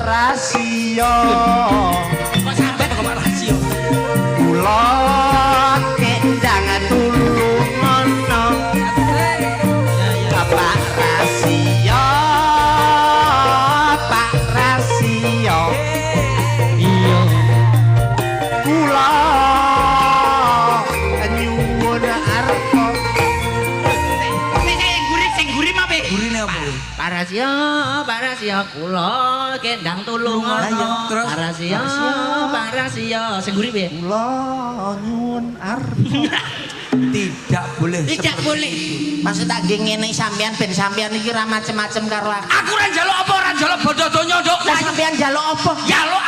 Rasio. Kok sampe kok Pak Rasio? Kula kendang tulungono. Pak Rasio, Pak Rasio. Iya. Kula nyuwun arta. Sing sing guri, sing guri mah piye? Gurine apa? Pak Rasio, Pak Rasio, kula kendang tulungono. Terus? Pak Rasio, Pak Rasio, sing guri piye? Kula nyuwun arta. Tidak boleh. Tidak seperti boleh. itu. Maksud tak nggih ngene sampean ben sampean iki ora macem-macem karo aku. Aku ora njaluk apa, ora njaluk bondo donya, Nduk. Lah sampean njaluk apa? Njaluk